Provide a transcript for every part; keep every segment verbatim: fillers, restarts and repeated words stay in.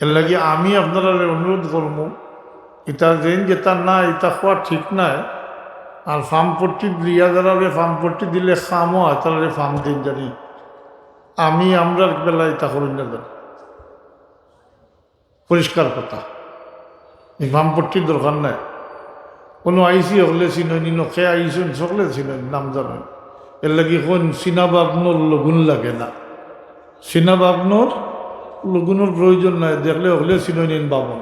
এরলাগি আমি আপনারারে অনুরোধ করমু, ইতা যেইন যেতা না, ইতা কওয়া ঠিক নায়। আর ফার্ম পট্টি দিয়া যারারে ফার্ম পট্টি দিলে কামও অয়, তারারে ফার্ম দেইন জানি। আমি আমরার বেলা ইতা করইন না জানি। পরিষ্কার কথা, ই ফার্ম পট্টির দরকার নাই। কুনু আইসি হকলে চিনইন, ইনো কে আইছইন হকলে চিনইন, নাম জানইন। এরলাগি কইন চিনা বাগনর লগুন লাগে না। চিনা বাগনর লগুনর প্রয়োজন নাই, দেখলে হকলে চিনইন ইন বামুন।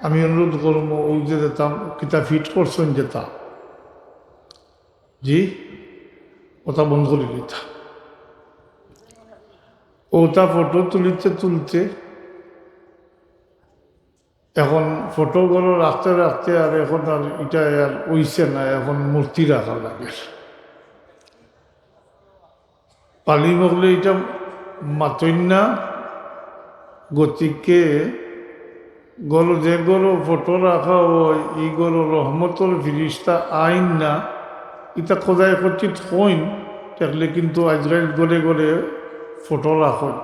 আমি অনুরোধ করমু, অউ যে যেতা কিতা ফিট করছইন যেতা, জি, ওটা বন্ধ করি দিতা। ওটা ফটো তুলিতে তুলতে এখন ফটো ঘরো রাখতে রাখতে আর এখন আর ইটা আর অইছে না, এখন মূর্তি রাখা লাগে। পালি মগলে ইটা মাতইন না, গতিকে ঘরো, যে ঘরো ফটো রাখা অয়, ই ঘরো রহমতর ফিরিস্তা আইন না, ইটা খোদাই খচিত কইন, দেখলে কিন্তু আজকাল ঘরে ঘরে ফটো রাখইন।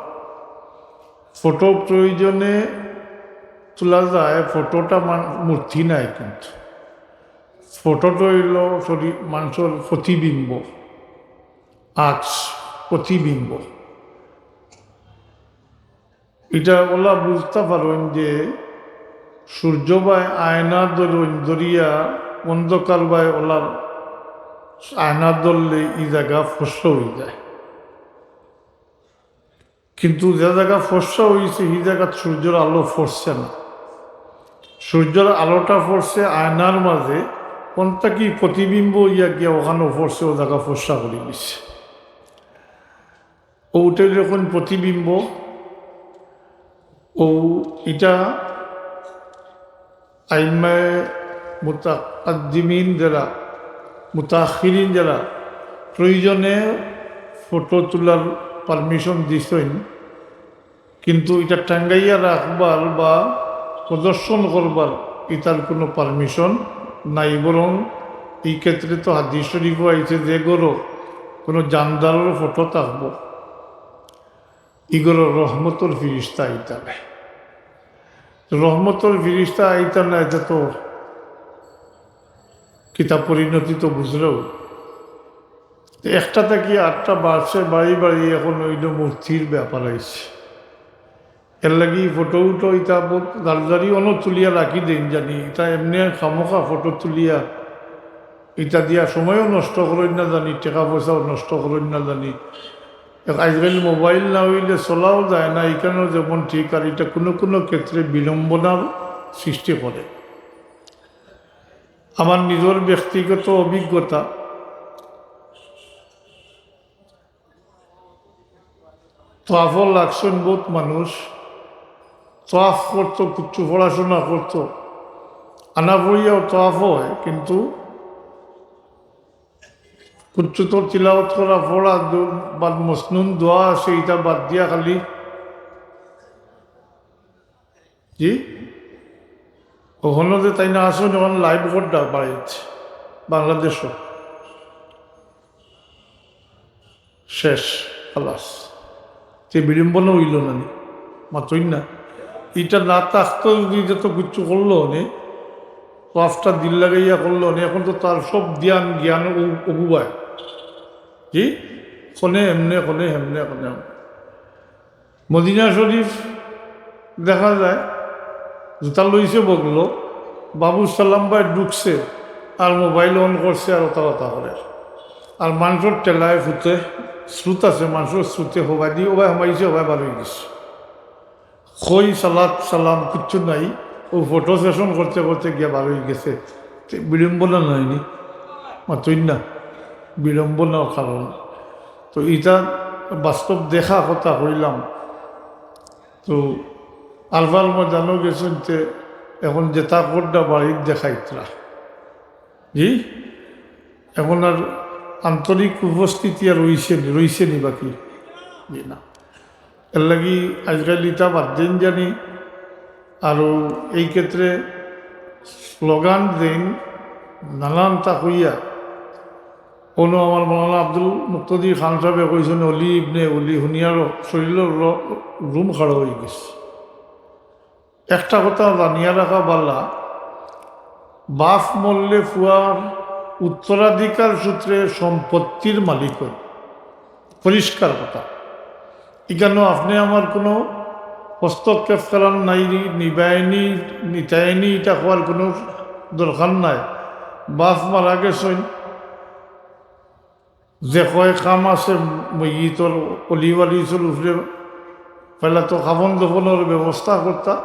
ফটো প্রয়োজনে তোলা যায়, ফটোটা মান-, মূর্তি নায় কিন্তু। ফটোটা অইলো শরীর, মানষর প্রতিবিম্ব, আক্স, প্রতিবিম্ব। ইটা ওলা বুঝতা পারইন যে সূর্য বায় আয়না ধরইন, ধরিয়া অন্ধকার বায় ওলার আয়না ধরলে ই জাগা ফর্সা অইযায়। কিন্তু যে জাগা ফর্সা অইছে, হি জাগাত সূর্যর আলো ফরছে না। সূর্যর আলোটা ফরছে আয়নার মাঝে, অন থাকি প্রতিবিম্ব অইয়া গিয়া অখানো ফরছে, অউ জাগা ফর্সা করি দিছে। অউ উঠে যখন প্রতিবিম্ব, অউ ইটা আইম্মায়ে মুতাকাদ্দিমিন যারা, মুতাআখিরিন যারা, প্রয়োজনে ফটো তুলার পারমিশন দিছইন, কিন্তু ইটা টাঙ্গাইয়া রাখবার বা প্রদর্শন করবার ইতার কুনু পারমিশন নাই। বরং ই ক্ষেত্রে তো হাদিস শরীফও আইছে যে ঘরো কুনু জানদারর ফটো থাকবো, ই ঘরো রহমতর ফিরিস্তা আইতা নায়। রহমতর ফিরিস্তা আইতা নায়, ইটা তো কিতা পরিণতি তো বুঝরাউ। একটা থাকি আরটা বাড়ছে, বাড়ি বাড়ি এখন অইলো মূর্তির ব্যাপার আইছে। এরলাগি ফটো উটো ইতা বহুত জারি জারি অনো তুলিয়া রাখি দেইন জানি, ইতা এমনে খামোখা ফটো তুলিয়া ইতা দিয়া সময়ও নষ্ট করইন না জানি, টেকা পয়সাও নষ্ট করইন না জানি। এক আজকাল মোবাইল না অইলে চলাও যায় না, ইখানও যেমন ঠিক, আর ইটা কুনু কুনু ক্ষেত্রে বিড়ম্বনার সৃষ্টি করে। আমার নিজর ব্যক্তিগত অভিজ্ঞতা, তওয়াফো লাগছইন বহুত মানুষ, তওয়াফ করতো, কুচ্ছু পড়াশোনা করতো, আনা পড়িয়াও তওয়াফ অয়, কিন্তু কুচ্ছু তো তিলাওয়াত করা, পড়া, দু-, বাদ মসনুন দোয়া আছে, ইটা বাদ দিয়া খালি, জি, অখনো যে তাইন আছইন, অখন লাইভ কররা বাড়িত, বাংলাদেশো। শেষ, খালাস। তে বিড়ম্বনা অইলো না নি? মাতইন না। ইটা না থাকতো যদি, ইটা তো কিচ্ছু করলো নে, তওয়াফটা দিল লাগাইয়া করলো নে, এখন তো তার সব ধ্যান জ্ঞান অগু-, অগুবায়। জি? কনে এমনে, কনে হেমনে, কনে এমনে। মদিনা শরীফ দেখা যায়, জুতা লইছে বগলো, বাবু সালাম ভাই ঢুকছে, আর মোবাইল অন করছে, আর ওতা ওতা করে। আর মানষর ঠেলায় ফুতে, স্রোত আছে, মানষর স্রোতে হবায়দি, ওবায় হামাইছে, ওবায় বার অইগেছে। কই সালাত সালাম কিচ্ছু নাই, অউ ফটো সেশন করতে করতে গিয়া বার অইগেছে। তে বিড়ম্বনা নায় নি? মাতইন না, বিড়ম্বনার কারণ। তো ইটা বাস্তব দেখা কথা কইলাম। তো আলফার ময়দানো গেছইন, তে এখন যেতা কররা বাড়িত দেখাইতরা। জি, এখন আর আন্তরিক উপস্থিতি আর রইছে নি, রইছে নি বাকি? জি না। এরলাগি আজকাল ইতা বাদ দেইন জানি, আরো এই ক্ষেত্রে স্লোগান দেইন নানানতা কইয়া, অনো আমার মৌলানা আব্দুল মুক্তাদির খান সাহেবে কইছইন, "অলি ইবনে অলি", হুনিয়ার শরীরর র-, রুম খাড়া অইগেছে। একটা কথা জানিয়া রাখা ভালা, বাফ মরলে ফুয়ার উত্তরাধিকার সূত্রে সম্পত্তির মালিক অয়। পরিষ্কার কথা। ইখানো আপনে আমার কুনু হস্তক্ষেপ করার নাই, নিবায়নি, নিতায়নি, ইটা কওয়ার কুনু দরকার নাই। বাফ মারা গেছইন, যে কয় কাম আছে, মইয়িতর অলি ওয়ারিসর উপরে, পয়লা তো কাফন দফনর ব্যবস্থা করতা,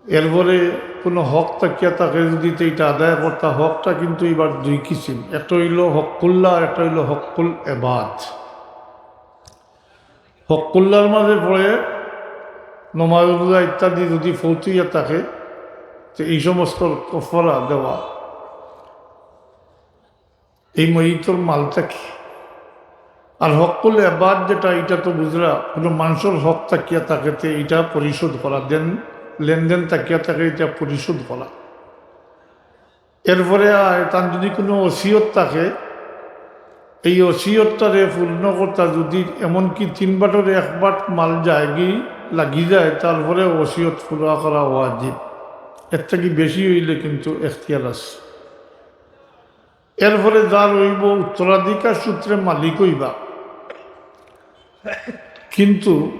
এরপরে কুনু হক থাকিয়া থাকে যদি তে ইটা আদায় করতা। হকটা কিন্তু ইবার দুই কিসিম, একটা অইলো হক্কুল্লাহ আর একটা অইলো হক্কুল এবাদ। হক্কুল্লাহর মাঝে পড়ে নমাজ রোজা ইত্যাদি যদি ফৌত অইয়া থাকে, তো এই সমস্ত কফারা দেওয়া এই মইয়িতর মাল থাকি। আর হক্কুল এবাদ যেটা, ইটা তো বুঝরা, কুনু মানষর হক থাকিয়া থাকে তে ইটা পরিশোধ করা, দেন লেনদেন থাকিয়া থাকে ইটা পরিশোধ করা। এরপরে আয়, তান যদি কুনু ওসিয়ত থাকে, এই ওসিয়তটারে পূর্ণ করতা যদি এমনকি তিন বাটর এক বাট মাল যায়গি লাগি যায়, তারপরে ওসিয়ত পুরা করা ওয়াজিব। এর থাকি বেশি অইলে কিন্তু এখতিয়ার আছে। এরপরে যার অইবো উত্তরাধিকার সূত্রে মালিক অইবা। কিন্তু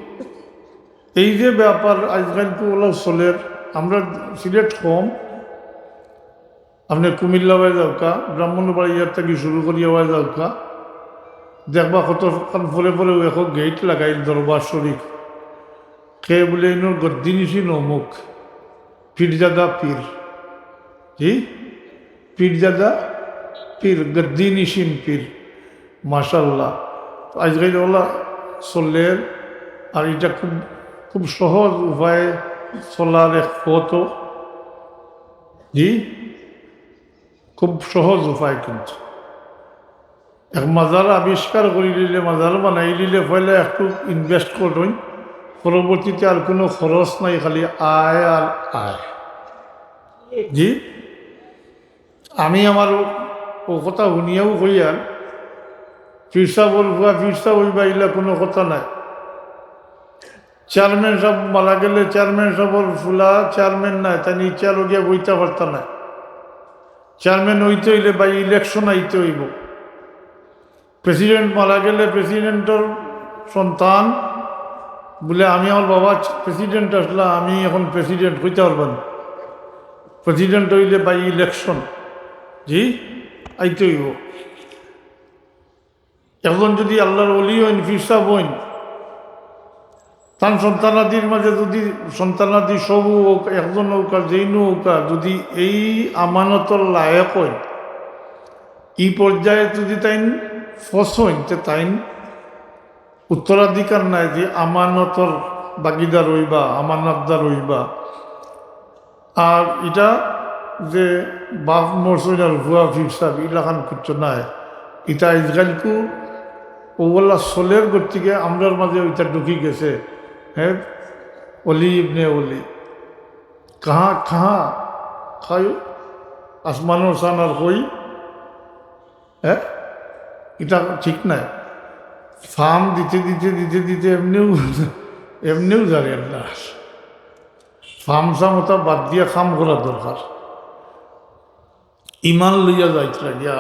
এই যে ব্যাপার আইজকাইল তো অলা চলের, আমরা সিলেট কম, আপনে কুমিল্লা বায় যাউক্কা, ব্রাহ্মণবাড়িয়ার থাকি শুরু করিয়া বায় যাউক্কা, দেখবা কতক্ষণ পরে পরে অউ এখন গেট লাগাইল দরবার শরীফ। কে বুলে ইনোর গদ্দি নিশিন অমুক, পীরজাদা পীর। জি? পীরজাদা পীর, গদ্দি নিশিন পীর। মাশাআল্লাহ। আইজকাইল অলা চলের, আর ইটা খুব, খুব সহজ উপায়ে চলার এক পথও। জি? খুব সহজ উপায় কিন্তু। এক মাজার আবিষ্কার করি লিলে, মাজার বানাই লিলে, পয়লা একটু invest করইন, পরবর্তীতে আর কুনু খরচ নাই, খালি আয় আর আয়। জি, আমি আমার অউ কথা হুনিয়াউ কইয়ার, পীর সাবর ফুয়া পীর সাব অইবা, ইলা কুনু কথা নাই। চেয়ারম্যান সাব মারা গেলে চেয়ারম্যান সাবর ফুলা চেয়ারম্যান নায়, তাইন ইচ্ছা লগিয়া বইতা পারতা নায়। চেয়ারম্যান অইতে অইলে by election আইতে অইবো। প্রেসিডেন্ট মারা গেলে প্রেসিডেন্টর সন্তান বুলে, "আমি, আমার বাবা প্রেসিডেন্ট আছলা, আমি এখন প্রেসিডেন্ট অইতা পারবা না।" প্রেসিডেন্ট অইলে by election, জি, আইতে অইবো। একজন যদি আল্লাহর ওলি অইন, পীর সাব অইন, তান সন্তানাদির মাঝে যদি সন্তানাদি সবউ অউক, একজন অউক আর যেইনউ অউক, আর যদি এই আমানতর লায়েক অইন, ই পর্যায়ে যদি তাইন পৌঁছইন, তে তাইন উত্তরাধিকার নায়, যে আমানতর ভাগিদার অইবা, আমানতদার অইবা। আর ইটা যে বাফ মরছইন আর ফুয়া পীর সাব, ইলাখান কিচ্ছু নায়। ইটা আইজকাইলকু অউ অলা চলের গতিকে আমরার মাঝে ইটা ঢুকি গেছে। হ্যাঁ, অলি ইবনে অলি। কাহা, কাহা, কায়ু? আসমানর সানার কই? হ্যাঁ, ইটা ঠিক নায়। ফার্ম দিতে দিতে দিতে দিতে এমনেউ, এমনেউ জানে না। ফার্ম সাম ওটা বাদ দিয়া কাম করা দরকার। ইমান লইয়া যাইত লাগিয়া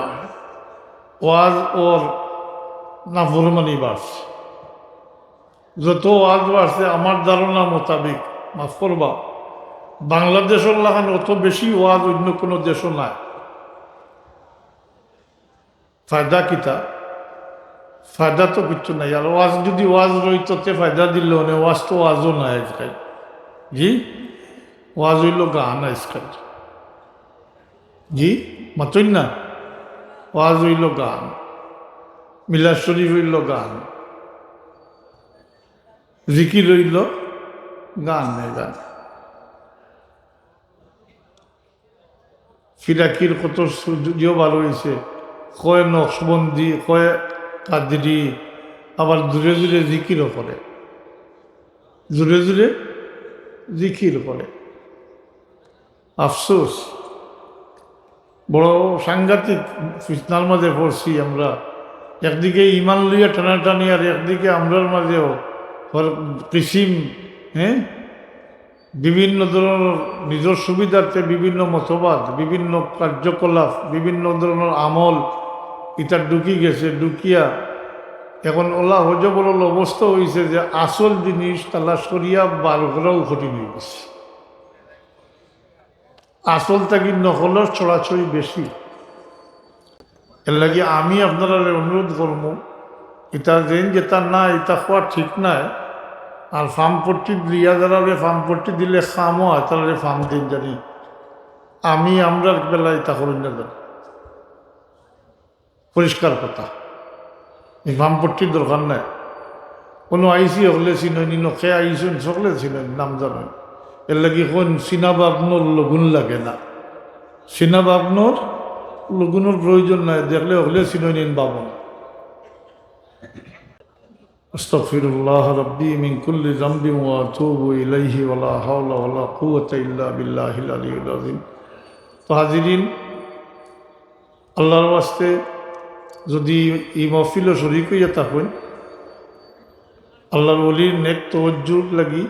ওয়াজ অর নাফরমানি বাড়ছে। যত ওয়াজ বাড়ছে, আমার ধারণা মোতাবেক, মাফ করবা, বাংলাদেশর লাখান অত বেশি ওয়াজ অইন্য কুনু দেশও নাই। ফায়দা কিতা? ফায়দা তো কিচ্ছু নাই। আর ওয়াজ যদি ওয়াজ রইতো, তে ফায়দা দিল অনে, ওয়াজ তো ওয়াজও নাই আইজকাইল। জি, ওয়াজ অইলো গান আইজকাইল। জি, মাতইন না, ওয়াজ অইলো গান, মিলাদ শরীফ অইলো গান, জিকির অইলো গান, এ গান। ফিরাকির কত স্টুডিও বার অইছে, কয় নকশবন্দি, কয় কাদরি, আবার জুরে জুরে জিকিরও করে, জুরে জুরে জিকির করে। আফসোস, বড় সাংঘাতিক ফিতনার মাঝে পড়ছি আমরা। একদিকে ইমান লইয়া টানাটানি, আর একদিকে আমরার মাঝেও হর-, কিসিম, হ্যাঁ, বিভিন্ন ধরনের নিজের সুবিধার্থে বিভিন্ন মতবাদ, বিভিন্ন কার্যকলাপ, বিভিন্ন ধরনের আমল ইটা ঢুকি গেছে। ঢুকিয়া এখন ওলা হজবরল অবস্থা হইছে যে আসল জিনিস তালাশ করিয়া বার করাও কঠিন হয়ে গেছে। আসল থাকি নকলর ছড়াছড়ি বেশি। এর লাগি আমি আপনারারে অনুরোধ করমু, ইটা যেন যেটা না, ইটা হওয়া ঠিক নায়। আর ফার্ম পট্টি দিয়া যারারে ফার্ম পট্টি দিলে কামও হয়, তারারে ফার্ম দিন জানি। আমি আমরার বেলা ইটা করি না জানি। পরিষ্কার কথা, এই ফার্ম পট্টির দরকার নাই। কোনো আইসি হকলে চিনইন, ইনো কে আইসন সকলে চিনইন, নাম জানইন। এর লাগি কোন চিনা বাবনর লগুন লাগে না, চিনা বাবনর লগুনর প্রয়োজন নাই, দেখলে হকলে চিনইন বাবন। أستغفر الله ربي من كل ذنب وأتوب إليه ولا حول ولا قوة إلا بالله العلي العظيم। তো হাজিরিন, আল্লাহর ওয়াস্তে যদি এই মহফিলো শরিক হইয়া থাকইন, আল্লাহর ওলির নেক তওয়াজ্জুর লাগি,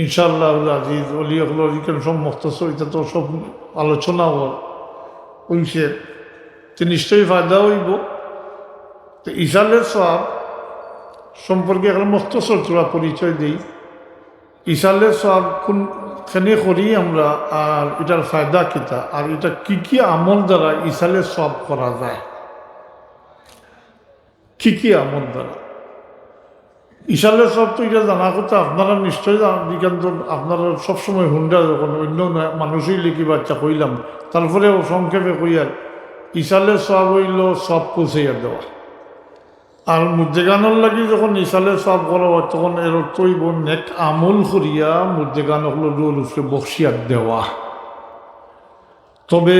ইনশাআল্লাহুল আজিজ, ওলি অকলর ইখান সব মুখতসর, ইটা তো সব আলোচনা হইছে, তো নিশ্চয়ই ফায়দা হইব। তো ইসালে সওয়াব সম্পর্কে এখন মুখতসর থুড়া পরিচয় দেই। ইসালে সওয়াব কোন, কেনে করি আমরা, আর ইটার ফায়দা কিতা, আর ইটা কি কি আমল দ্বারা ইসালে সওয়াব করা যায়, কি কি আমল দ্বারা? ইসালে সওয়াব তো ইটা জানা কথা, আপনারা নিশ্চয়ই জান-, ইখান তো আপনারা সবসময় হুনরা, যখন অন্য না-, মানুষই লিখি বাচ্চা কইলাম, তারপরেও সংক্ষেপে কইয়ার, ইসালে সওয়াব হইল সওয়াব পৌঁছাইয়া দেওয়া। আর মুর্দেগানর লাগি যখন ইসালে সওয়াব করা হয়, তখন এর অর্থ হইব নেক আমল করিয়া মুর্দেগান অকলর রুহর উপরে বখশিয়া দেওয়া। তবে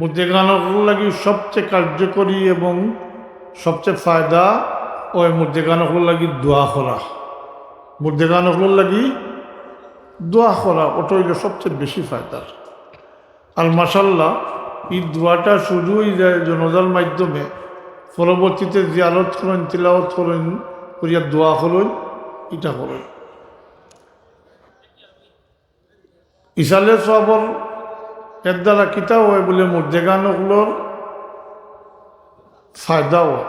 মুর্দেগান অকলর লাগি সবচেয়ে কার্যকরী এবং সবচেয়ে ফায়দা ওই মুর্দেগান অকলর লাগি দোয়া করা। মুর্দেগান অকলর লাগি দোয়া করা, ওটা হইল সবচেয়ে বেশি ফায়দার। আর মাশাআল্লাহ, এই দোয়াটা শুরু হয়ে যায় জানাজার মাধ্যমে, পরবর্তীতে জিয়ারত করেন, তিলাওয়াত করেন, করিয়া দোয়া করেন, এটা করেন। ইসালে সওয়াবর এর দ্বারা কিতা হয় বলে মুর্দেগান অকলর ফায়দা হয়।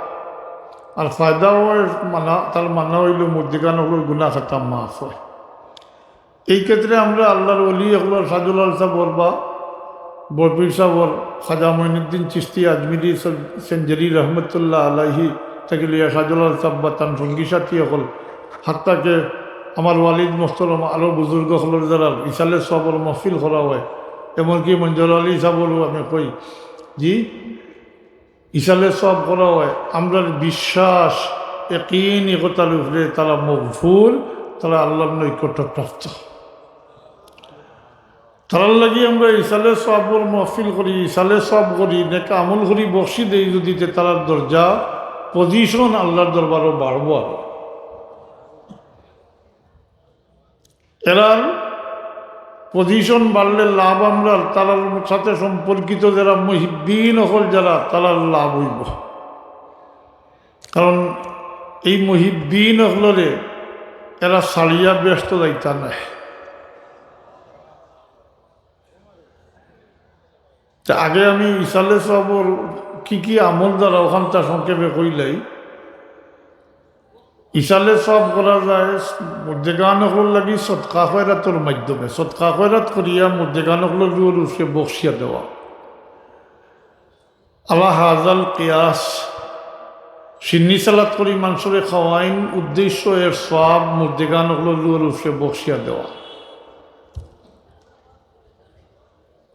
আর ফায়দা হয় মানা, তার মানা হইল মুর্দেগান অকলর গুনাহ খাতা মাফ হয়। এই ক্ষেত্রে আমরা আল্লাহর ওলি অকলর শাহজালাল সাবর বা বরপীর সাবর খাজা মঈনুদ্দিন চিশতি আজমিরি সে-, সেঞ্জুরি রহমতুল্লাহ আলাইহি থাকি লইয়া শাহজালাল সাব বা তান সঙ্গী সাথী অকল, হাত্তাকে আমার ওয়ালিদ মোহতরম আরও বুজুর্গ অকলর দ্বারা ইসালে সওয়াবর মহফিল করা হয়, এমনকি মঞ্জুর আলী সাবরও আমি কই, জি, ইসালে সওয়াব করা হয়, আমরার বিশ্বাস, একিন, একতার উপরে তারা মগফুর, তারা আল্লাহর নৈকট্য প্রাপ্ত। তারার লাগি আমরা ইসালে সওয়াবর মহফিল করি, ইসালে সওয়াব করি, নেক আমল করি, বখশি দেই, যদি তে তারার দরজা, পজিশন আল্লাহর দরবারও বাড়বো আরো। এরার পজিশন বাড়লে লাভ আমরার, তারার সাথে সম্পর্কিত যারা মুহিব্বিন অকল যারা, তারার লাভ হইব। কারণ এই মুহিব্বিন অকলরে এরা ছাড়িয়া বেহেস্ত যাইতা নায়। তা আগে আমি ইসালে সওয়াবর কি কি আমল দ্বারা ওখানটা সংক্ষেপে কইলাই। ইসালে সওয়াব করা যায় মুর্দেগান অকলর লাগি সদকা খয়রাতর মাধ্যমে, সদকা খয়রাত করিয়া মুর্দেগান অকলর রুহর উপরে বখশিয়া দেওয়া। আলা হাজাল কিয়াস, শিন্নি সালাত করি মানষরে খাওয়াইন, উদ্দেশ্য এর সওয়াব মুর্দেগান অকলর রুহর উপরে বখশিয়া দেওয়া।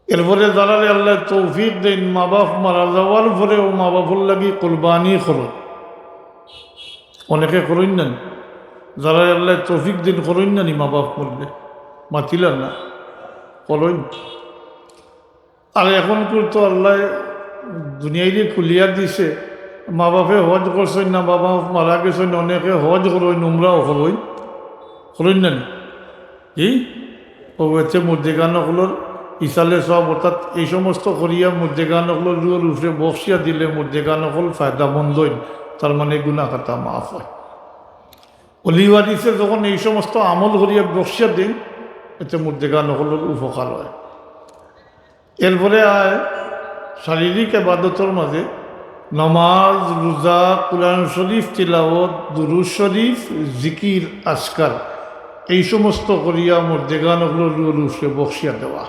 এরপরে যারারে আল্লাহ তৌফিক দেন, মা বাপ মারা যাওয়ার পরেও মা বাপর লাগি কুরবানি করইন। অনেকে করইন না নি? যারারে আল্লাহ তৌফিক দেন করইন না নি মা বাপ মরলে? মাতিলা না? করইন। আর এখন তো আল্লাহ দুনিয়াইরে খুলিয়া দিছে, মা বাপে হজ করছইন না, মা বাপ মারা গেছইন, অনেকে হজ করইন, উমরাও করইন, করইন না নি? এই ও এতে মুর্দেগান অকলর ইসালে সওয়াব, অর্থাৎ এই সমস্ত করিয়া মুর্দেগান অকলর রুহর উপরে বখশিয়া দিলে মুর্দেগান অকল ফায়দামন্দ অইন, তার মানে গুনা খাতা মাফ অয়। অলি ওয়ারিসে যখন এই সমস্ত আমল করিয়া বখশিয়া দেইন, এতে মুর্দেগান অকলর উপকার অয়। এরপরে আয় শারীরিক এবাদতর মাঝে নামাজ, রোজা, কোরআন শরীফ তিলাওয়াত, দুরূদ শরীফ, জিকির, আজকার, এই সমস্ত করিয়া মুর্দেগান অকলর রুহর উপরে বখশিয়া দেওয়া।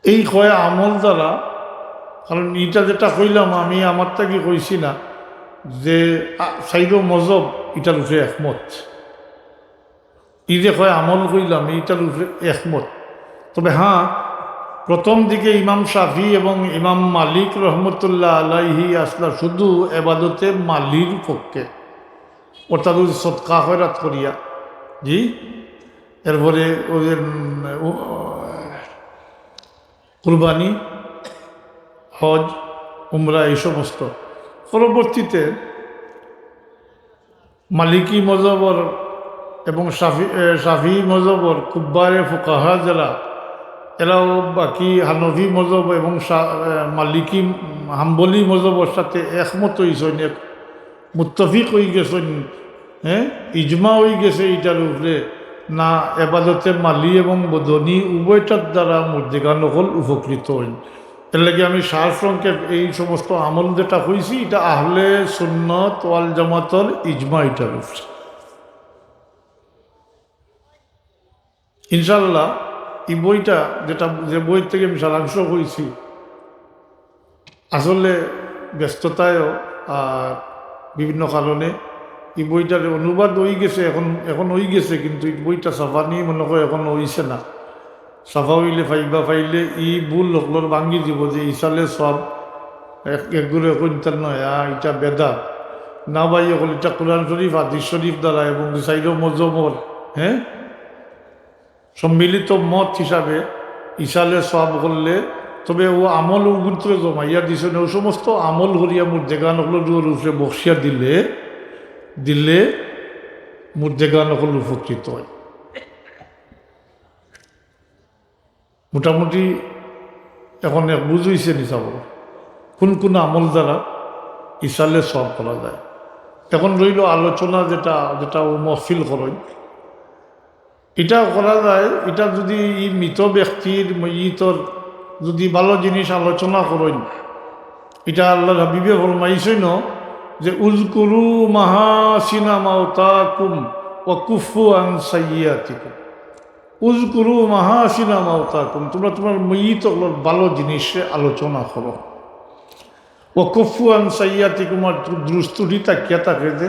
এই কয় আমল দ্বারা, কারণ ইটা যেটা কইলাম আমি আমার থাকি কইছি না, যে, আ, চাইরো মজহব ইটার উপরে একমত। ই যে কয় আমল কইলাম, ইটার উপরে একমত। তবে হ্যাঁ, প্রথম দিকে ইমাম শাফি এবং ইমাম মালিক রহমতুল্লাহ আলাইহি আসলা শুধু এবাদতে মালির পক্ষে, অর্থাৎ ওই সদকা খয়রাত করিয়া, জি, এরপরে ওই যে, উম, উ-, কুরবানি, হজ, উমরা, এই সমস্ত। পরবর্তীতে মালিকি মজহবর এবং শাফি-, এ, শাফি মজহবর কুব্বারে ফুকাহা যারা, এরাও বাকি হানফি মজহব এবং শা-, এ, মালিকি হাম্বলি মজহবর সাথে একমত অইছইন, এক মুত্তাফিক অইগেছইন, হ্যাঁ, ইজমা অইগেছে ইটার উপরে, না এবাদতে মালি এবং বদনি উভয়টার দ্বারা মুর্দেগান অকল উপকৃত অইন। এর লাগি আমি সারসংক্ষেপ এই সমস্ত আমল যেটা কইছি, ইটা আহলে সুন্নত ওয়াল জামাতর ইজমা ইটার উপরে। ইনশাআল্লাহ, এই বইটা যেটা, যে বই থেকে আমি সারাংশ কইছি, আসলে ব্যস্ততায়ও আর বিভিন্ন কারণে এই বইটার অনুবাদ অইগেছে, এখন, এখন অইগেছে, কিন্তু এই বইটা ছাপানি মনে হয় এখন অইছে না। ছাপা অইলে পাইবা, পাইলে ই ভুল অকলর ভাঙ্গি দিব যে ইসালে সওয়াব এক, একগুলো কইনতার নয়া, ইটা বেদাত। না ভাই, অকল ইটা কোরআন শরীফ, হাদিস শরীফ দ্বারা এবং চাইরো মজহবর, হ্যাঁ, সম্মিলিত মত হিসাবে ইসালে সওয়াব করলে, তবে ও আমল উগুন্তরে জমাইয়া দিছইন, ও সমস্ত আমল করিয়া মুর্দেগান অকলর রুহর উপরে বখশিয়া দিলে, দিলে মুর্দেগান অকল উপকৃত অয়। মোটামুটি এখন এক বুঝ অইছে নি চাব কোন কোন আমল দ্বারা ইসালে সওয়াব করা যায়। এখন রইল আলোচনা যেটা, যেটা ও মহফিল করইন, ইটা করা যায়, ইটা যদি ই মৃত ব্যক্তির, মইয়িতর যদি ভালো জিনিস আলোচনা করইন, ইটা আল্লাহর হাবিবে ফরমাইছইন যে, "উযকুরু মাহাসিনা মাওতাকুম ওয়া কুফফু আন সাইয়্যিআতিকুম।" "উযকুরু মাহাসিনা মাওতাকুম", তোমরা তোমার মইয়িত অকলর ভালো জিনিসে আলোচনা করো। "ওয়া কুফফু আন সাইয়্যিআতিকুম", আর দুষ ত্রুটি থাকিয়া থাকে যে,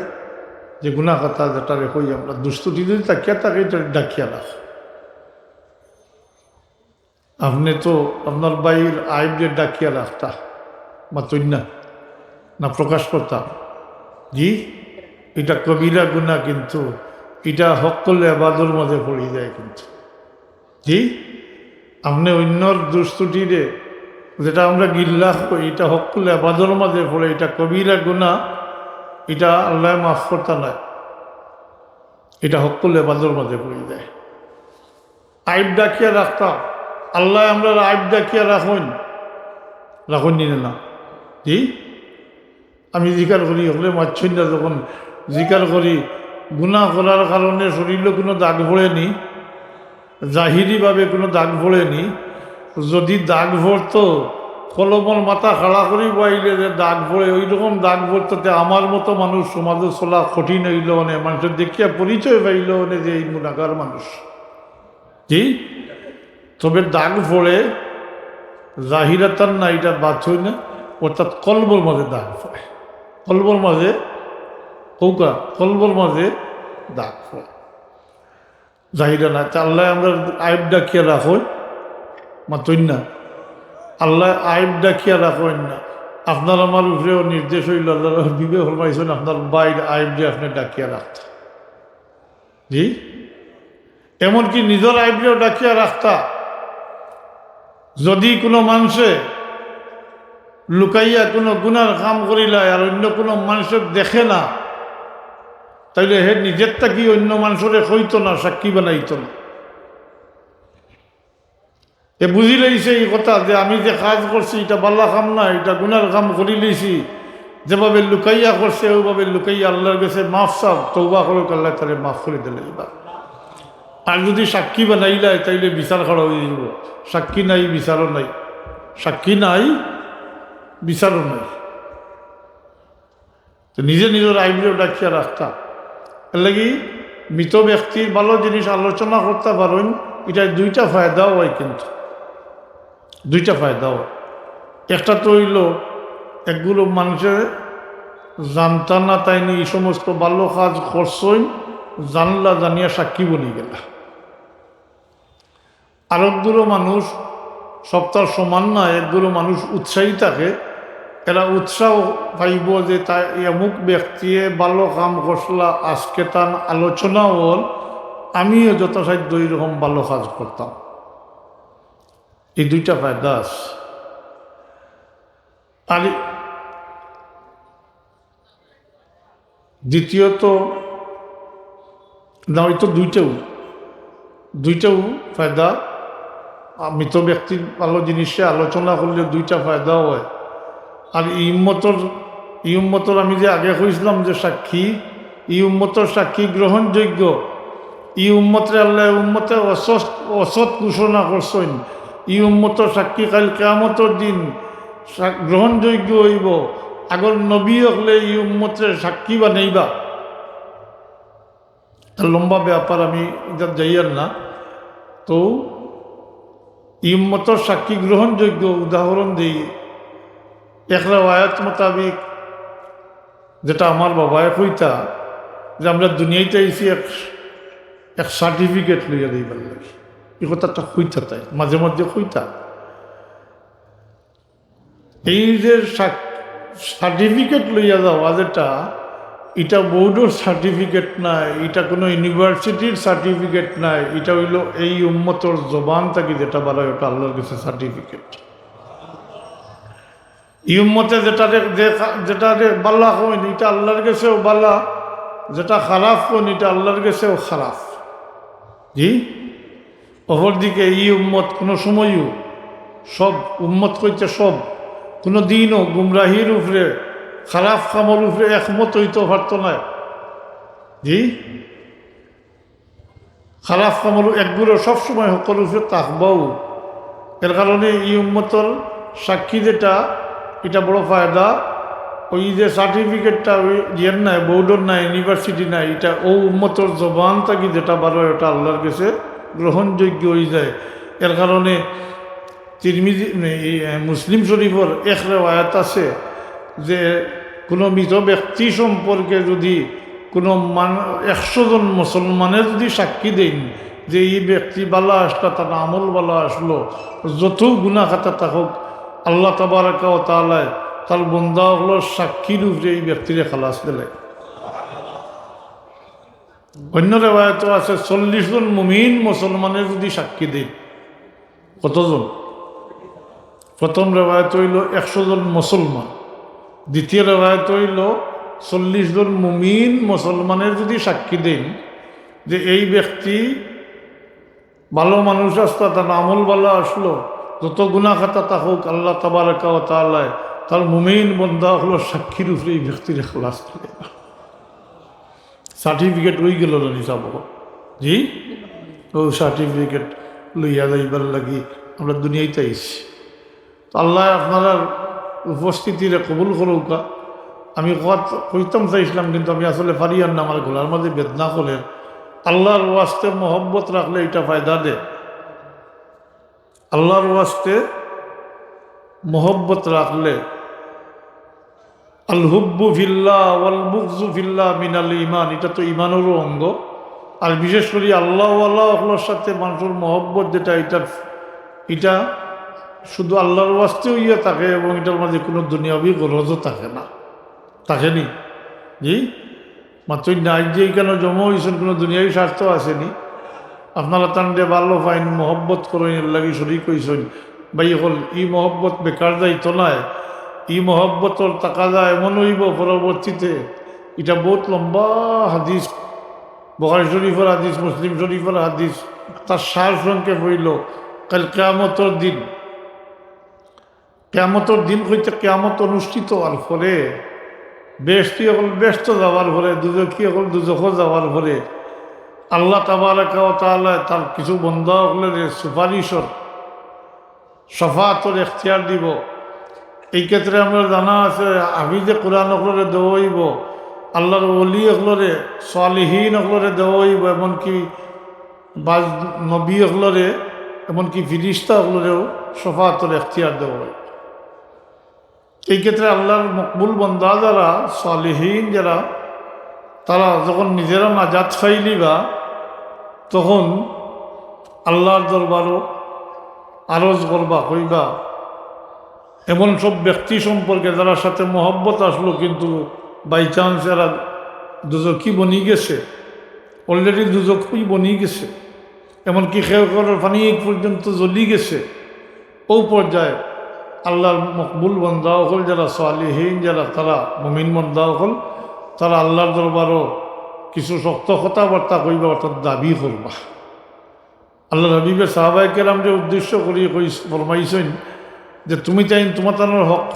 যে গুনা খাতা যেটারে কই আমরা, দুষ ত্রুটি যদি থাকিয়া থাকে, ইটারে ঢাকিয়া রাখো। আপনে তো আপনার ভাইর আইবরে ঢাকিয়া রাখতা, মাতইন না, না প্রকাশ করতা? জি, ইটা কবিরা গুনা, কিন্তু ইটা হক্কুল এবাদর মাঝে পড়ি যায় কিন্তু। জি, আপনে অইন্যর দুষ ত্রুটিরে, যেটা আমরা গিল্লা কই, ইটা হক্কুল এবাদর মাঝে পড়ে, ইটা কবিরা গুনা, ইটা আল্লায় মাফ করতা নায়, ইটা হক্কুল এবাদর মাঝে পড়ি যায়। আইব ঢাকিয়া রাখতা, আল্লায় আমরার আইব ঢাকিয়া রাখইন, রাখইন নি না? জি, আমি জিকার করি, হকলে মাতছইন না, যখন জিকার করি, গুনা করার কারণে শরীরো কুনু দাগ পড়ে নি, জাহিরিভাবে কুনু দাগ পড়ে নি। যদি দাগ পড়তো, কলমর মাথা খাড়া করি বওয়াইলে যে দাগ পড়ে, ওই রকম দাগ পড়তো, তে আমার মতো মানুষ সমাজো চলা কঠিন অইলো অনে, মানষে দেখিয়া পরিচয় পাইলো অনে যে এই গুনাগার মানুষ। জি, তবে দাগ পড়ে, জাহিরাতান না, ইটা বাতইন না, অর্থাৎ কলবর মাঝে দাগ পড়ে, কলবর মাঝে, কউক্কা, কলবর মাঝে দাগ পড়ে, জাহিরা না। তে আল্লায় আমরার আইব ঢাকিয়া রাখইন, মাতইন না, আল্লায় আইব ঢাকিয়া রাখইন না। আপনার আমার উপরেও নির্দেশ অইলো, আল্লাহর হাবিবে ফরমাইছইন, আপনার ভাইর আইবরে আপনে ঢাকিয়া রাখতা। জি, এমনকি নিজর আইবরেও ঢাকিয়া রাখতা। যদি কুনু মানষে লুকাইয়া কুনু গুনার কাম করিলায় আর অইন্য কুনু মানষে দেখে না, তাইলে হে নিজর থাকি অইন্য মানষরে কইতো না, সাক্ষী বানাইতো না। এ বুঝি লইছে ই কথা যে আমি যে কাজ করছি, ইটা বালা কাম না, ইটা গুনার কাম করি লইছি। যেভাবে লুকাইয়া করছে, ওভাবে লুকাইয়া আল্লার গেছে মাফ চাউক, তওবা করউক, আল্লায় তারে মাফ করি দিলাইবা। আর যুদি সাক্ষী বানাইলায়, তাইলে বিচার খাড়া অইযিবো। সাক্ষী নাই, বিচারও নাই। সাক্ষী নাই, বিচারও নাই। তো নিজে নিজর আইব্রো ডাকিয়া রাখতা। এরলাগি মৃত ব্যক্তির বালা জিনিস আলোচনা করতা পারইন, ইটায় দুইটা ফায়দা অয় কিন্তু। দুইটা ফায়দা অয়। একটা তো অইলো, একগুলো মানষে জানতা না তাইন ই সমস্ত বালা কাজ করছইন, জানলা জানিয়া সাক্ষী বনিগেলা। আরকগুলো মানুষ, সবতা সমান না, একগুলো মানুষ উৎসাহী থাকে, এরা উৎসাহ পাইবো যে তাই অমুক ব্যক্তিয়ে বালা কাম করছলা, আজকে তান আলোচনা অইল, আমিও যথাসাধ্য ইরকম বালা কাজ করতাম। এই দুইটা ফায়দা আছে। আর দ্বিতীয়ত, না, ওই তো দুইটাউ, দুইটাউ ফায়দা। আ, মৃত ব্যক্তির বালা জিনিসে আলোচনা করলে দুইটা ফায়দা অয়। আর ই উম্মতর, ই উম্মতর আমি যে আগে কইছলাম যে সাক্ষী, ই উম্মতর সাক্ষী গ্রহণযোগ্য। ই উম্মতরে আল্লায় উম্মতে অসৎ, অসৎ ঘোষণা করছইন। ই উম্মতর সাক্ষী কাইল কিয়ামতর দিন সা-, গ্রহণযোগ্য অইবো। আগর নবী অকলে ই উম্মতরে সাক্ষী বানাইবা। ইটা লম্বা ব্যাপার, আমি ইটাত যাইয়ার না। তো ই উম্মতর সাক্ষী গ্রহণযোগ্য, উদাহরণ দেই, এক রেওয়ায়াত মোতাবিক যেটা আমার বাবায় কইতা যে আমরা দুনিয়াইত আইছি এক, এক সার্টিফিকেট লইয়া যাইবার লাগি। ই কথাটা কইতা তাইন, মাঝে মাঝে কইতা। এই যে সাক-, সার্টিফিকেট লইয়া যাওয়া যেটা, ইটা বোর্ডর সার্টিফিকেট নায়, ইটা কোনো ইউনিভার্সিটির সার্টিফিকেট নায়, ইটা অইলো এই উম্মতর জবান থাকি যেটা বারয় ওটা আল্লার গেছে সার্টিফিকেট। ই উম্মতে যেটারে, যে কা-, যেটারে বালা কইন, ইটা আল্লার গেছেও বালা, যেটা খারাপ কইন, ইটা আল্লার গেছেও খারাপ। জি? অপরদিকে ই উম্মত কোনো সময়ও, সব উম্মত কইতে সব, কোনো দিনও গুমরাহির উপরে, খারাপ কামর উপরে একমত অইতো পারতো নায়। জি? খারাপ কামর একগুলো সবসময় হকর উপরে থাকবাও। এর কারণে ই উম্মতর সাক্ষী যেটা, ইটা বড় ফায়দা। ওই যে সার্টিফিকেটটা ওই ইয়ের নায়, বোর্ডর নায়, ইউনিভার্সিটি নায়, ইটা ও উম্মতর জবান থাকি যেটা বারয় ওটা আল্লার গেছে গ্রহণযোগ্য অইযায়। এর কারণে তিরমিজি, এই, এ, মুসলিম শরীফর এক রেওয়ায়াত আছে যে কোনো মৃত ব্যক্তি সম্পর্কে যদি কোনো মান-, একশো জন মুসলমানে যদি সাক্ষী দেইন যে ই ব্যক্তি বালা আছলা, তার আমল বালা আছলো, যত গুনা খাতা থাকউক, আল্লাহ তাবারাকা ওয়া তাআলায় তার বন্দা অকলর সাক্ষীর উপরে ই ব্যক্তিরে খালাস দিলে। অন্য রেওয়ায়াতও আছে, চল্লিশ জন মুমিন মুসলমানে যদি সাক্ষী দেইন, কতজন? প্রথম রেওয়ায়াত অইলো একশো জন মুসলমান, দ্বিতীয় রেওয়ায়াত অইলো চল্লিশ জন মুমিন মুসলমানে যদি সাক্ষী দেইন যে এই ব্যক্তি ভালো মানুষ আছলা, তার আমল বালা আছলো, যত গুনা খাতা থাকউক, আল্লাহ তাবারাকা ওয়া তাআলায় তার মুমিন বন্দা অকলর সাক্ষীর উপরে ই ব্যক্তিরে খালাস দিলে। সার্টিফিকেট অইগেলো না নি সাব? জি, ও সার্টিফিকেট লইয়া যাইবার লাগি আমরা দুনিয়াইত আইছি। তো আল্লায় আপনারার উপস্থিতিরে কবুল করউক্কা। আমি কওয়াত কইতাম চাইছলাম, কিন্তু আমি আসলে পারিয়ার না, আমার গলার মাঝে বেদনা করের। আল্লার ওয়াস্তে মহব্বত রাখলে ইটা ফায়দা দে। আল্লার ওয়াস্তে মহব্বত রাখলে, আল হুব্বু ফিল্লাহ ওয়াল বুগযু ফিল্লাহ মিনাল ঈমান, ইটা তো ঈমানরও অঙ্গ। আর বিশেষ করি আল্লাহওয়ালা অকলর সাথে মানষর মহব্বত যেটা, ইটা, ইটা শুধু আল্লার ওয়াস্তে অইয়া থাকে এবং ইটার মাঝে কোনো দুনিয়াবি গরজও থাকে না। থাকে নি? জি? মাতইন না, আইজ যে ইখানো জমা অইছইন, কোনো দুনিয়াবি স্বার্থ আছে নি? আপনারা তানরে ভালো পাইন, মহব্বত করইন, এর লাগি শরিক অইছইন। ভাই অকল, ই মহব্বত বেকার যাইতো নায়, ই মহব্বতর তাকাজা এমন অইবো পরবর্তীতে। ইটা বউত লম্বা হাদিস, বুখারী শরিফর হাদিস, মুসলিম শরিফর হাদিস, তার সার সংক্ষেপ অইলো, কাইল কিয়ামতর দিন, কিয়ামতর দিন অইতে কিয়ামত অনুষ্ঠিত অওয়ার পরে, বেহেশতি অকল বেহেশতো যাওয়ার পরে, দুজখি অকল দুজখো যাওয়ার পরে, আল্লাহ তাবারাকা ওয়া তাআলা তার কিছু বন্দা অকলরে সুপারিশর, শাফাআতর এখতিয়ার দিবো। এই ক্ষেত্রে আমরার জানা আছে, হাফিজে কোরআন অকলরে দেওয়া অইবো, আল্লাহর ওলি অকলরে, সালিহিন অকলরে দেওয়া অইবো, এমনকি বাজ নবী অকলরে, এমনকি ফিরিস্তা অকলরেও শাফাআতর এখতিয়ার দেওয়া অইবো। এই ক্ষেত্রে আল্লাহর মকবুল বন্দা যারা, সালিহিন যারা, তারা যখন নিজেরা নাজাত পাইলিবা, তখন আল্লাহর দরবারো আরজ করবা, কইবা, এমন সব ব্যক্তি সম্পর্কে যারার সাথে মহব্বত আসলো, কিন্তু by chance এরা দুজখি বনি গেছে, already দুজখি বনি গেছে, এমনকি কেউ কেউর পানি পর্যন্ত জ্বলি গেছে। ও পর্যায়ে আল্লাহর মকবুল বন্দা অকল যারা, সালিহিন যারা, তারা মুমিন বন্দা অকল, তারা আল্লাহর দরবারো কিছু শক্ত কথাবার্তা কইবা, অর্থাৎ দাবি করবা। আল্লাহর হাবিবে সাহাবায়ে কেরামরে উদ্দেশ্য করি কই, ফরমাইছইন যে, "তুমি তাইন তুমাতানর হক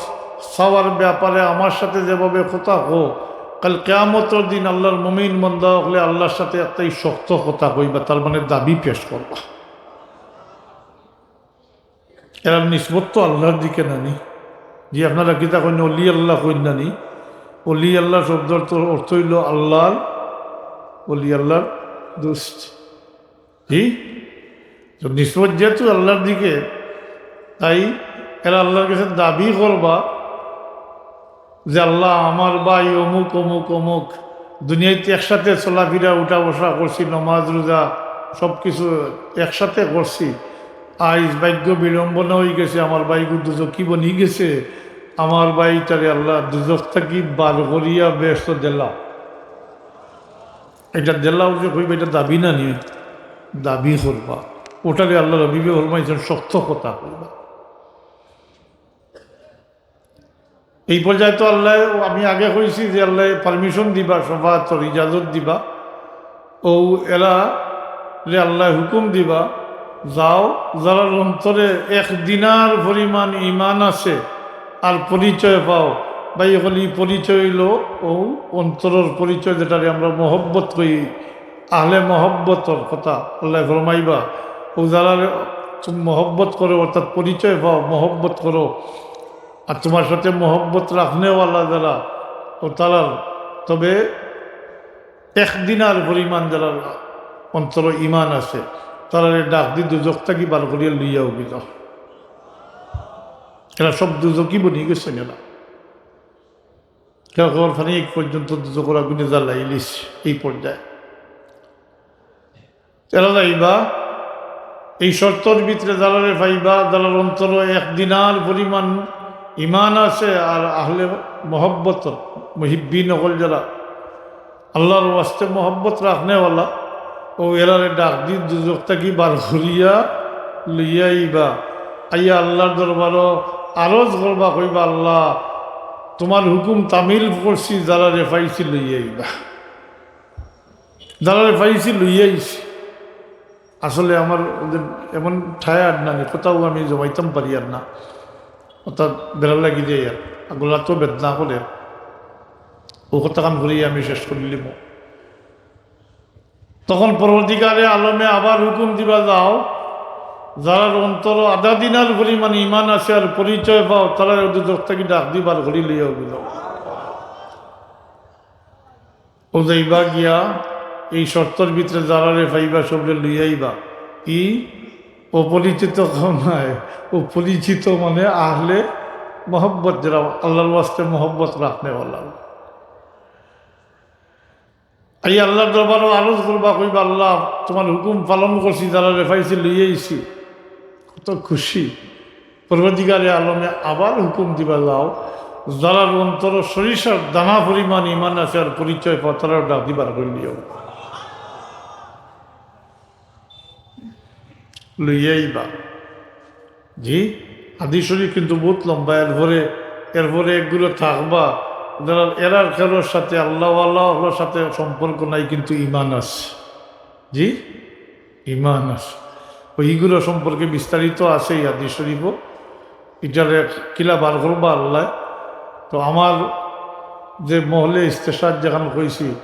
চাওয়ার ব্যাপারে আমার সাথে যেভাবে কথা কও, কাইল কিয়ামতর দিন আল্লাহর মুমিন বন্দা অকলে আল্লাহর সাথে একটাই শক্ত কথা কইবা, তার মানে দাবি পেশ করবা।" এরার নিসবত তো আল্লাহর দিকে নানি। জি, আপনারা কিতা কইন, অলি আল্লাহ কইন নানি? অলি আল্লাহ শব্দর তো অর্থ অইলো আল্লাহর, অলি আল্লাহর দোস্ত। জি, তো নিসবত যেহেতু আল্লাহর দিকে, তাই এরা আল্লাহর কাছে দাবি করবা যে, "আল্লাহ, আমার ভাই অমুক, অমুক, অমুক, দুনিয়াইত একসাথে চলাফিরা, উঠা বসা করছি, নমাজ রোজা সব কিছু একসাথে করছি, আইজ ভাগ্য বিড়ম্বনা অইগেছে, আমার ভাইগু দুজখি বনি গেছে, আমার ভাইটারে আল্লাহ দুজখ থাকি বার করিয়া বেহেশতো দিলাও।" ইটা দিলাও যে কইবা, ইটা দাবি নানি? দাবি করবা। ওটারে আল্লাহর হাবিবে ফরমাইছইন, শক্ত কথা কইবা। এই পর্যায়ে তো আল্লাহ, আমি আগে কইছি যে আল্লাহ permission দিবা, শাফাআতর ইজাজত দিবা। ও এরারে আল্লাহ হুকুম দিবা, যাও, যারার অন্তরে এক দিনার পরিমাণ ঈমান আছে আর পরিচয় পাও, ভাই অকল, ই পরিচয় অইলো ও অন্তরর পরিচয়, যেটারে আমরা মহব্বত কই, আহলে মহব্বতর কথা আল্লাহ ফরমাইবা। ও যারারে তুমি মহব্বত করো, অর্থাৎ পরিচয় পাও, মহব্বত করো, আর তুমার সাথে মহব্বত রাখনেওয়ালা যারা, ও তারার, তবে এক দিনার পরিমাণ যারার অন্তরো ঈমান আছে, তারারে ডাক দি দুজখ থাকি বার করিয়া লইয়া অইগিলো। এরা সব দুজখি বনি গেছে এরা। কেউ কেউর পানি পর্যন্ত দুজখর আগুনে জ্বালাইলিছে এই পর্যায়ে। এরা যাইবা, এই শর্তর ভিতরে যারারে পাইবা, যারার অন্তরো এক দিনার পরিমাণ ঈমান আছে আর আহলে মহব্বত, মুহিব্বিন অকল যারা, আল্লাহর ওয়াস্তে মহব্বত রাখনেওয়ালা, ও এরারে ডাক দি দুজখ থাকি বার করিয়া লইয়া আইবা। আইয়া আল্লাহর দরবারো আরজ করবা, কইবা, "আল্লাহ, তুমার হুকুম তামিল করছি, যারারে পাইছি লইয়া আইবা।" যারারে পাইছি লইয়া আইছি। আসলে আমার ওদের এমন tired নানি, কথাও আমি জমাইতাম পারিয়ার না, অর্থাৎ বেড়া লাগি যাইয়ার, আর গলা তো বেদনা করে। ও কথাখান করিয়া আমি শেষ করিলিমু। তখন পরবর্তীকালে আলমে আবার হুকুম দিবা, "যাও, যারার অন্তরো আধা দিনার পরিমাণ ঈমান আছে আর পরিচয় পাও, তারারে দুজখ থাকি ডাক দি বার করি লইয়া অইগিলো।" ও যাইবা গিয়া, এই শর্তর ভিতরে যারারে পাইবা, সবরে লইয়া আইবা। ই অপরিচিত কেউ নায়, ও পরিচিত মানে আহলে মহব্বত, যারা আল্লাহর ওয়াস্তে মহব্বত রাখনেওয়ালা। এই আল্লাহর দরবারো আরজ করবা, কইবা, "আল্লাহ, তুমার হুকুম পালন করছি, যারারে পাইছি লইয়া আইছি।" কত খুশি। পরবর্তীকালে আলমে আবার হুকুম দিবা, "যাও, যারার অন্তরো সরিষার দানা পরিমাণ ঈমান আছে আর পরিচয় পাও, তারারে ডাক দি বার করি লইয়া আইবা।" লইয়া আইবা। জি, হাদিস শরীফ কিন্তু বহুত লম্বা। এরপরে, এরপরে একগুলো থাকবা, যারা এরার কারোর সাথে, আল্লাহওয়ালা অকলর সাথে সম্পর্ক নাই, কিন্তু ঈমান আছে। জি, ঈমান আছে। ওইগুলো সম্পর্কে বিস্তারিত আছে এই হাদিস শরীফও। এটারে কিলা বার করবা আল্লাহ। তো আমার যে মহলে ইস্তেশার যেখানে কইছি,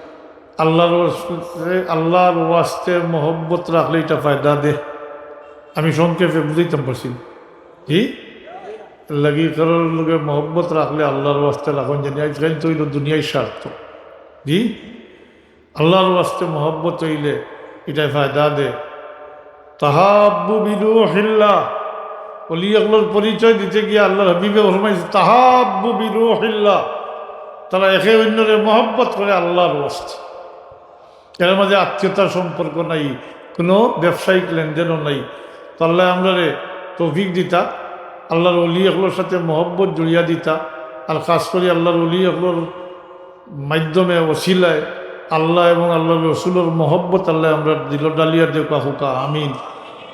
আল্লাহর ওয়াস্তে, আল্লাহর ওয়াস্তে মহব্বত রাখলে এটা ফায়দা দে। আমি সংক্ষেপে বুঝাইতাম পারছি। জি, লাগি কারোর লগে মহব্বত রাখলে আল্লাহর ওয়াস্তে রাখুন জানি, আজকাল তো হইল দুনিয়ার স্বার্থ। জি, আল্লাহর ওয়াস্তে মহব্বত হইলে এটাই ফায়দা দে। তাহাব্বু বিরুহিল্লাহ, ওলি অকলর পরিচয় দিতে গিয়া আল্লাহর হাবিবে ফরমাইছে, "তাহাব্বু বিরুহিল্লাহ", তারা একে অন্যরে মহব্বত করে আল্লাহর ওয়াস্তে। এর মাঝে আত্মীয়তার সম্পর্ক নাই, কোনো ব্যবসায়িক লেনদেনও নাই। তো আল্লাহ আমরারে তৌফিক দিতা, আল্লাহর ওলি অকলর সাথে মহব্বত জড়িয়া দিতা, আর খাস করি আল্লাহর ওলি অকলর মাধ্যমে, ওসিলায় আল্লাহ এবং আল্লাহর রসুলর মহব্বত আল্লাহ আমরার দিলো ডালিয়া দেউকা হুকা। আমিন।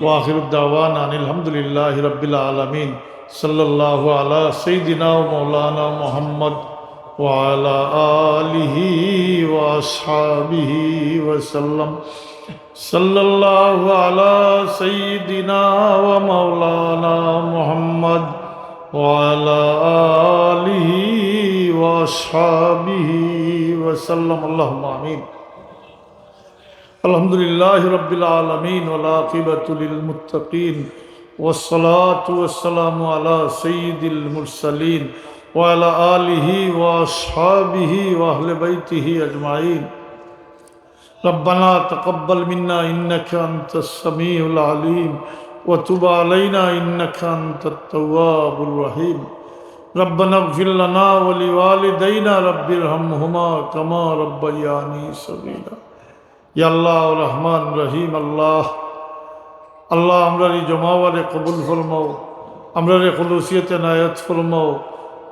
ওয়া আখিরু দাওয়ানা আনিল হামদুলিল্লাহি রাব্বিল আলামিন। সাল্লাল্লাহু আলা সাইয়্যিদিনা ওয়া মাওলানা মুহাম্মদ ওয়া আলা আলিহি ওয়া আসহাবিহি ওয়া সাল্লাম। সাল্লাল্লাহু আলা সাইয়্যিদিনা ওয়া মাওলানা মুহাম্মদ ওয়া আলা আলিহি ওয়া আসহাবিহি ওয়া সাল্লাম। আল্লাহুম্মা আমিন। আলহামদুলিল্লাহি রাব্বিল আলামিন ওয়াল আকিবাতু লিল মুত্তাকিন ওয়াস সালাতু ওয়াস সালামু আলা সাইয়্যিদিল মুরসালিন ওয়া আলা আলিহি ওয়া আসহাবিহি ওয়া আহলি বাইতিহি আজমাইন। ربنا تقبل منا إنك أنت السميع العليم وتب علينا إنك أنت التواب الرحيم. ربنا اغفر لنا ولوالدينا رب ارحمهما كما ربياني صغيرا. ইয়া আল্লাহ, রহমান রহিম আল্লাহ, আল্লাহ, আমরার ই জমাওয়ারে কবুল ফরমাও, আমরারে খুলুসিয়তে নায়াত ফরমাও।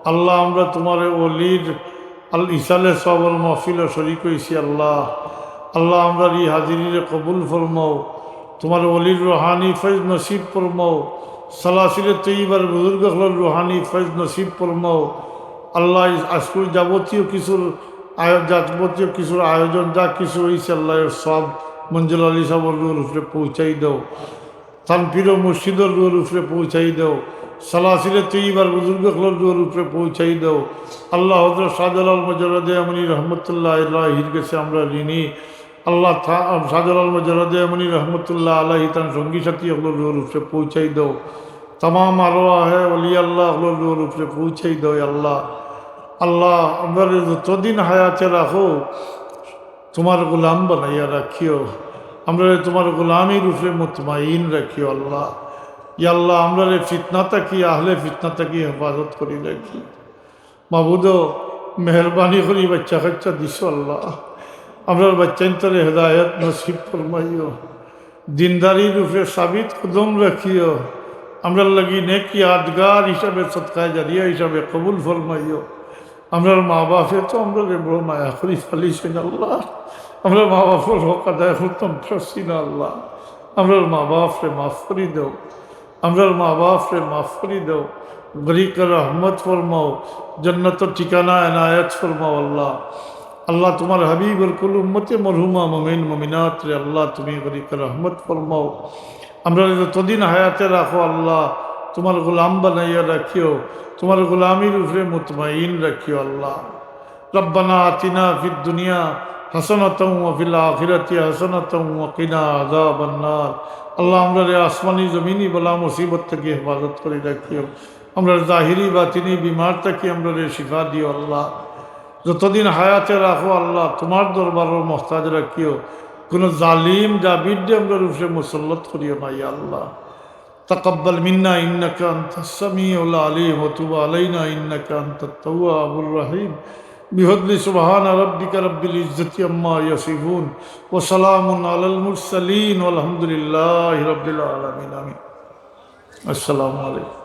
আল্লাহ, আমরা তোমার ওলির আল ইসালে সওয়াবর মাহফিলো শরিক হইছি আল্লাহ। আল্লাহ, আমরার ই হাজিরিরে কবুল ফরমাও, তোমার ওলির রুহানি ফয়েজ নসিব ফরমাও, সালাসিলে তৈয়বার বুজুর্গ অকলর রুহানি ফয়েজ নসিব ফরমাও। আল্লাহ, আজকুর যাবতীয় কিছুর আয়-, যাবতীয় কিছুর আয়োজন যা কিছু হইছে, আল্লাহ, এর সব মঞ্জুর আলী সাহেবর রুহর উপরে পৌঁছাই দাও। তানপীর ও মুর্শিদর রুহর উপরে পৌঁছাই দাও। সালাসিলে তৈয়বার বুজুর্গ অকলর রুহর উপরে পৌঁছাই দাও। আল্লাহ, হযরত শাহজালাল মুজাররদে ইয়ামনি রহমতুল্লাহ আলাইহির গেছে আমরা ঋণী। আল্লাহ, থা-, শাহজালাল মুজাররদে ইয়ামনি রহমতুল্লাহ আলাইহি তান সঙ্গী সাথী অকলর রুহর উপরে পৌঁছাই দাও। তামাম আরওয়াহে ওলি আল্লাহ অকলর রুহর উপরে পৌঁছাই দাও, ইয়া আল্লাহ। আল্লাহ, আমরারে যতদিন হায়াতে রাখো, তোমার গোলাম বানাইয়া রাখিও, আমরারে তোমার গোলামির উপরে মুতমাইন রাখিও আল্লাহ। ইয়া আল্লাহ, আমরারে ফিতনা থাকি, আহলে ফিতনা থাকি হেফাজত করি রাখিও। মাবুদ, মেহেরবানি করি বাচ্চা কাচ্চা দিছো আল্লাহ, আমরার বাচ্চাইন্তরে হেদায়েত নসিব ফরমাইও, দিনদারির উপরে সাবিত কদম রাখিও, আমরার লাগি নেক ইয়াদগার হিসাবে, সদকায়ে জারিয়া হিসাবে কবুল ফরমাইও। আমরার মা বাপে তো আমরারে বড় মায়া করি ফালিছইন আল্লাহ, আমরার মা বাপর হক আদায় করতাম পারছি না আল্লাহ, আমরার মা বাপরে মাফ করি দাও, আমরার মা বাপরে মাফ করি দাও, গরিকে রহমত ফরমাও, জান্নাতর ঠিকানা এনায়েত ফরমাও আল্লাহ। আল্লাহ, তোমার হাবিবর কুল উম্মতে মরহুমা মুমিন মুমিনাতরে আল্লাহ তুমি গরিকে রহমত ফরমাও। আমরারে যতদিন হায়াতে রাখো আল্লাহ, তোমার গোলাম বানাইয়া রাখিও, তোমার গোলামির উপরে মুতমাইন রাখিও আল্লাহ। ربنا آتنا في الدنيا حسنة وفي الآخرة حسنة وقنا عذاب النار. আল্লাহ, আমরারে আসমানি জমিনি বালা মুসিবত থাকি হেফাজত করি রাখিও। আমরার জাহিরি বাতিনি বিমার থাকি আমরারে শিফা দিও আল্লাহ। যতদিন হায়াতে রাখো আল্লাহ, তোমার দরবারর মহতাজ রাখিও। কোনো জালিম জাবিররে আমরার উপরে মুসল্লত করিও না, ইয়া আল্লাহ। تقبل منا إنك أنت السميع العليم وتب علينا إنك أنت التواب الرحيم. بفضل سبحان ربك رب العزة عما يصفون وسلام على المرسلين والحمد لله رب العالمين. آمين. السلام عليكم.